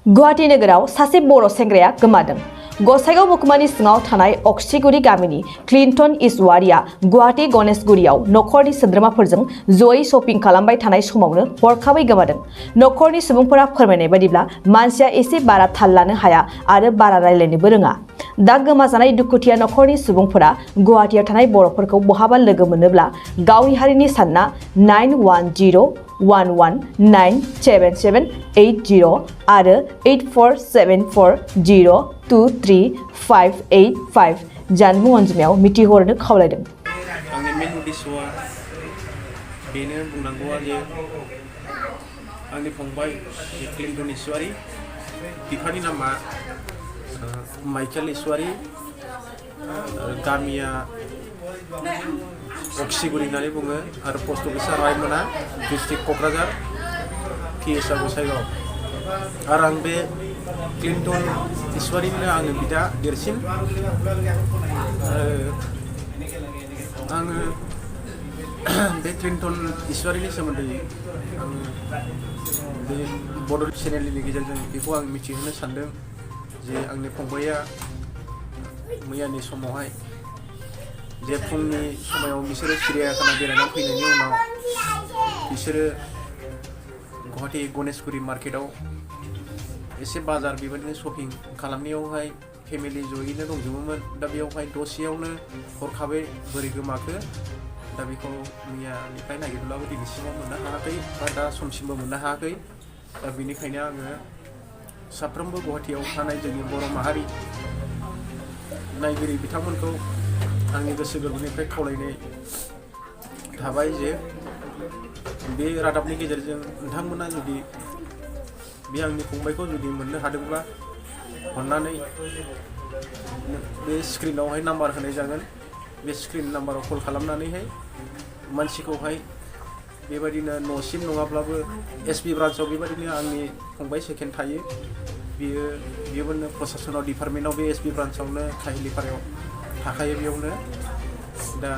गुवाहाटी नोगोराव सासे बर' सेंग्राया गोमादों। गसाइगाव महकुमानि सिङाव थानाय अक्सिगुरि गामिनि क्लिन्टन इसवारिया गुवाहाटी गणेशगुरियाव नखरनि सोद्रोमाफोरजों जयै शपिं खालामबाय थानाय समावनो हरखाबै गोमादों। नखरनि सुबुंफोरा फोरमायनाय बायदिब्ला मानसिया एसे बारा थाल लानो हाया आरो बारा रायलायनोबो रोङा। दा गोमाजानाय दुखुथिया नखरनि सुबुंफोरा गुवाहाटीयाव थानाय बर'फोरखौ बहाबा लोगो मोनोब्ला गावनि हारिनि सानना 9101197780 आरो 8474023585 जानबुं अनजिमायाव मिथिहरनो खावलायदों। आंनि मेन उद्देश्यआ बेनो बुंनांगौआ जे आंनि फंबाय क्लिन्टन इसवारि, बिफानि नामा माइकेल इसवारि, गामिया अक्सिगुरि होननानै बुङो आरो पस्ट अफिसा रायमना, डिस्ट्रिक्ट क'क्राझार, PSआ गसाइगाव। आरो आं बे क्लिन्टन इसवारिनो आङो बिदा देरसिन। आङो बे क्लिन्टन इसवारिनि सोमोन्दै आङो बे बड' चेनेलनि गेजेरजों बेखौ आं मिथिहोनो सानदों जे आंनि फंबाया मैयानि समावहाय जे फुंनि समाव बिसोरो सिरियाखाना बेरायना फैनायनि उनाव बिसोरो गुवाहाटी गणेशगुरि मार्केटआव एसे बाजार बेबायदिनो शपिं खालामनायावहाय फेमिलि जयैनो दंजोबोमोन। दा बेयावहाय दसेयावनो हरखाबै बोरै गोमाखो दा बेखौ मैयानिफ्राय नागिरब्लाबो दिनैसिमाव मोननो हायाखै बा दा समसिमबो मोननो हायाखै। दा बेनिखायनो आङो साफ्रोमबो गुवाहाटीयाव थानाय जोंनि बर' माहारि नायगिरि बिथांमोनखौ आंनि गोसो गोरबोनिफ्राय खावलायनाय थाबाय जे बे रादाबनि गेजेरजों नोंथांमोना जुदि बे आंनि फंबायखौ जुदि मोननो हादोंब्ला अन्नानै बे स्क्रिनावहाय नाम्बार होनाय जागोन। बे स्क्रिन नाम्बाराव कल खालामनानैहाय मानसिखौहाय बेबायदिनो न'सिम नङाब्लाबो SP ब्रान्सआव बेबायदिनो आंनि फंबाय सेकेन्ड थायो, बेयोनो प्रशासनाव डिपार्टमेन्टआव बे SP ब्रान्सआवनो काहिलिपारायाव थाखायो बेयावनो। दा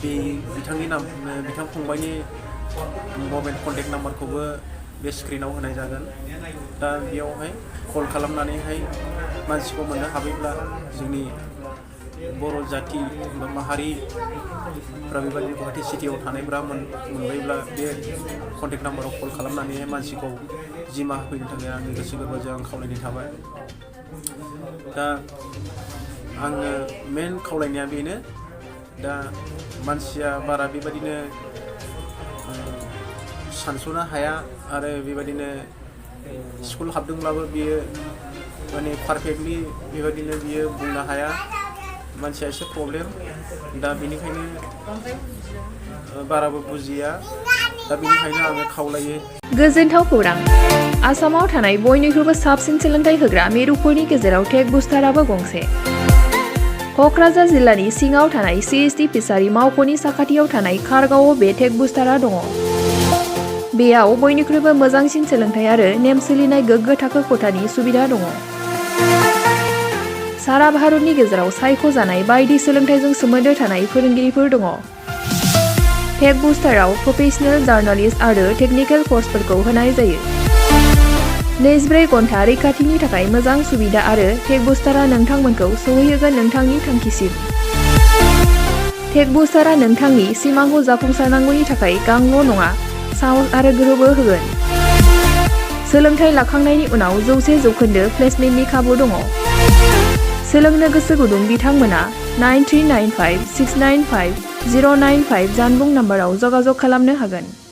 बे बिथांनि बिथां फंबायनि मबाइल कन्टेक्ट नाम्बारखौबो बे स्क्रिनाव होनाय जागोन। दा बेयावहाय कल खालामनानैहाय मानसिखौ मोननो हाबायब्ला जोंनि बर' जाथि बा माहारिफ्रा बेबायदि गुवाहाटी सिटियाव थानायफ्रा मोनबायब्ला बे कन्टेक्ट नाम्बाराव कल खालामनानैहाय मानसिखौ जिमा होफैनो थाखाय आंनि गोसो गोरबोजों आं खावलायनाय थाबाय। दा आङो मेन खावलायनाया बेनो, दा मानसिया बारा बेबायदिनो सानस'नो हाया आरो बेबायदिनो स्कुल हाबदोंब्लाबो बियो माने पारफेक्टलि बेबायदिनो बियो बुंनो हाया, मानसिया एसे प्रब्लेम। दा बेनिखायनो बाराबो बुजिया। दा बेनिखायनो आङो खावलायो। गोजोनथाव खौरां! आसामाव थानाय बयनिख्रुइबो साबसिन सोलोंथाइ होग्रा मिरुफोरनि गेजेराव टेक बुस्टाराबो गंसे। क'क्राझार जिल्लानि सिङाव थानाय CST फिसारि मावख'नि साखाथियाव थानाय खारगावआव बे टेक बुस्टारा दङ। बेयाव बयनिख्रुइबो मोजांसिन सोलोंथाइ आरो नेम सोलिनाय गोग्गो थाखो खथानि सुबिदा दङ। सारा भारतनि गेजेराव सायख'जानाय बायदि सोलोंथाइजों सोमोन्दो थानाय फोरोंगिरिफोर दङ। टेक बुस्टाराव प्रफेशनेल, जार्नालिस्ट आरो टेकनिकेल कर्सफोरखौ होनाय जायो। 24 घन्टा रैखाथिनि थाखाय मोजां सुबिदा आरो टेक बुस्टारा नोंथांमोनखौ सौहैहोगोन नोंथांनि थांखिसिम। टेक बुस्टारा नोंथांनि सिमांखौ जाफुंसारनांगौनि थाखाय गांल' नङा, साहस आरो गोहोबो होगोन। सोलोंथाइ लाखांनायनि उनाव 100% प्लेसमेन्टनि खाबु दङ। सोलोंनो गोसो गुदुं बिथांमोना 9395695095 जानबुं नाम्बाराव जगाजग खालामनो हागोन।